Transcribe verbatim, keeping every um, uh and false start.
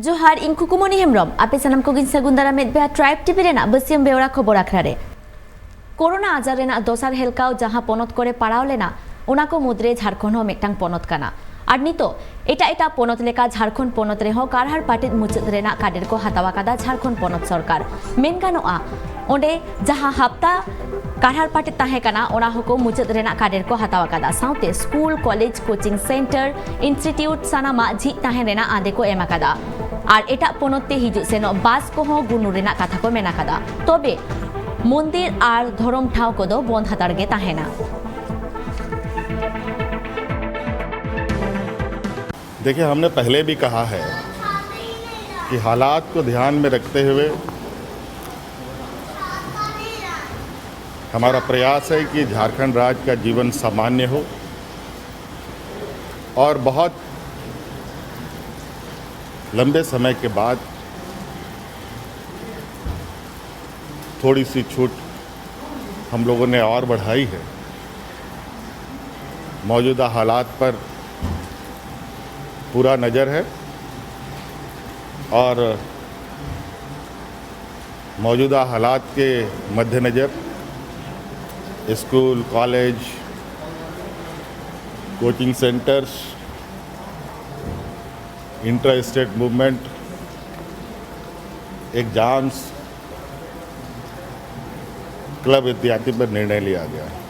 ᱡᱚᱦᱟᱨ, ᱤᱧ ᱠᱷᱩᱠᱩᱢᱚᱱᱤ ᱦᱮᱢᱵᱨᱚᱢ᱾ ᱟᱯᱮ ᱥᱟᱱᱟᱢ ᱠᱚᱜᱮᱧ ᱥᱟᱹᱜᱩᱱ ᱫᱟᱨᱟᱢᱮᱫ ᱯᱮᱭᱟ ᱴᱨᱟᱭᱤᱵᱽ ᱴᱤᱵᱷᱤ ᱨᱮᱱᱟᱜ ᱵᱟᱹᱥᱭᱟᱹᱢ ᱵᱮᱣᱨᱟ ᱠᱷᱚᱵᱚᱨ ᱟᱠᱷᱲᱟ ᱨᱮ᱾ ᱠᱳᱨᱳᱱᱟ ᱟᱡᱟᱨ ᱨᱮᱱᱟᱜ ᱫᱚᱥᱟᱨ ᱦᱮᱞᱠᱟᱣ ᱡᱟᱦᱟᱸ ᱯᱚᱱᱚᱛ ᱠᱚᱨᱮ ᱯᱟᱲᱟᱣ ᱞᱮᱱᱟ, ᱚᱱᱟ ᱠᱚ ᱢᱩᱫᱽᱨᱮ ᱡᱷᱟᱲᱠᱷᱚᱸᱰ ᱦᱚᱸ ᱢᱤᱫᱴᱟᱝ ᱯᱚᱱᱚᱛ ᱠᱟᱱᱟ᱾ ᱟᱨ ᱱᱤᱛᱚᱜ ᱮᱴᱟᱜ ᱮᱴᱟᱜ ᱯᱚᱱᱚᱛ ᱞᱮᱠᱟ ᱡᱷᱟᱲᱠᱷᱚᱸᱰ ᱯᱚᱱᱚᱛ ᱨᱮᱦᱚᱸ ᱠᱟᱨᱦᱟᱲ ᱯᱟᱴᱮᱫ ᱢᱩᱪᱟᱹᱫ ᱨᱮᱱᱟᱜ ᱠᱟᱰᱮᱨ ᱠᱚ ᱦᱟᱛᱟᱣ ᱟᱠᱟᱫᱟ ᱡᱷᱟᱲᱠᱷᱚᱸᱰ ᱯᱚᱱᱚᱛ ᱥᱚᱨᱠᱟᱨ᱾ ᱢᱮᱱ ᱜᱟᱱᱚᱜᱼᱟ, ᱚᱸᱰᱮ ᱡᱟᱦᱟᱸ ᱦᱟᱯᱛᱟ ᱠᱟᱨᱦᱟᱲ ᱯᱟᱴᱮᱫ ᱛᱟᱦᱮᱸ ᱠᱟᱱᱟ, ᱚᱱᱟ ᱦᱚᱸᱠᱚ ᱢᱩᱪᱟᱹᱫ ᱨᱮᱱᱟᱜ ᱠᱟᱰᱮᱨ ᱠᱚ ᱦᱟᱛᱟᱣ ᱟᱠᱟᱫᱟ᱾ ᱥᱟᱶᱛᱮ school, college, coaching centre, institute ᱥᱟᱱᱟᱢᱟᱜ ᱡᱷᱤᱡ ᱛᱟᱦᱮᱸ ᱨᱮᱱᱟᱜ ᱟᱸᱫᱮ ᱠᱚ ᱮᱢ ᱟᱠᱟᱫᱟ᱾ ᱟᱨ ᱮᱴᱟᱜ ᱯᱚᱱᱚᱛ ᱛᱮ ᱦᱤᱡᱩᱜ ᱥᱮᱱᱚᱜ ᱵᱟᱥ ᱠᱚᱦᱚᱸ ᱜᱩᱱᱩᱨ ᱨᱮᱱᱟᱜ ᱠᱟᱛᱷᱟ ᱠᱚ ᱢᱮᱱ ᱟᱠᱟᱫᱟ᱾ ᱛᱚᱵᱮ ᱢᱚᱱᱫᱤᱨ ᱟᱨ ᱫᱷᱚᱨᱚᱢ ᱴᱷᱟᱶ ᱠᱚᱫᱚ ᱵᱚᱱᱫ ᱦᱟᱛᱟᱲ ᱜᱮ ᱛᱟᱦᱮᱱᱟ᱾ देखिए, हमने पहले भी कहा है कि हालात को ध्यान में रखते हुए हमारा प्रयास है कि झारखंड राज्य का जीवन सामान्य हो और बहुत लंबे समय के बाद थोड़ी सी छूट हम लोगों ने और बढ़ाई है। मौजूदा हालात पर पूरा नज़र है और मौजूदा हालात के मद्देनज़र school, college, coaching centres, intra state movement, exams, club इत्यादि पर निर्णय लिया गया है।